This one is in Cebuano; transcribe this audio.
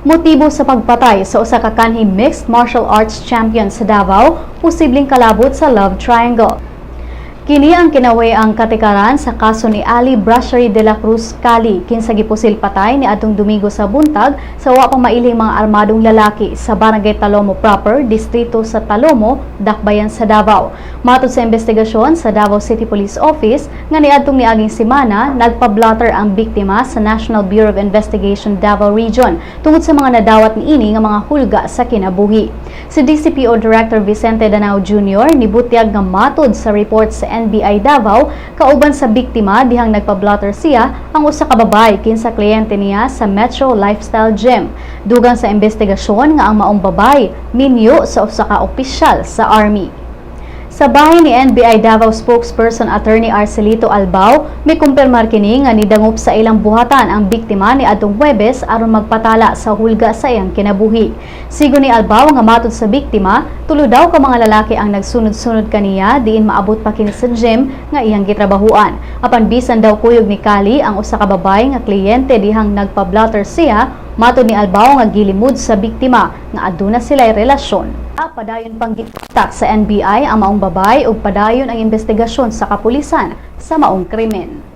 Motibo sa pagpatay sa usa ka kanhi mixed martial arts champion sa Davao, posibleng kalabot sa love triangle. Kini ang kinawi-ang katikaran sa kaso ni Ali Brashery de la Cruz Cali, kinsa gipusil patay ni adtong Domingo sa buntag sa wa pa mailhing mga armadong lalaki sa Barangay Talomo Proper, distrito sa Talomo, Dakbayan sa Davao. Matod sa investigasyon sa Davao City Police Office nga niadtong niaging semana, nagpa-blotter ang biktima sa National Bureau of Investigation Davao Region tungod sa mga nadawat niini nga mga hulga sa kinabuhi. Si DCPO Director Vicente Danao Jr. nibutyag nga matod sa report sa NBI Davao, kauban sa biktima dihang nagpa-blotter siya ang usa ka babae kinsa kliyente niya sa Metro Lifestyle Gym. Dugang sa investigasyon nga ang maong babae minyo sa usa ka opisyal sa Army. Sa bahin ni NBI Davao spokesperson Attorney Arcelito Albao, mikumpirmar kini nga nidangop sa ilang buhatan ang biktima ni adtong Huwebes aron magpatala sa hulga sa iyang kinabuhi. Sigon ni Albao nga matod sa biktima, tulo daw ka mga lalaki ang nagsunod-sunod kaniya diin maabot pa kini sa gym nga iyang gitrabahuan. Apan bisan daw kuyog ni Kali ang usa ka babae nga kliyente dihang nagpa-blotter siya, matod ni Albao nga gilimud sa biktima nga aduna sila'y relasyon. Padayon pang gikontak sa NBI ang maong babae ug padayon ang investigasyon sa kapulisan sa maong krimen.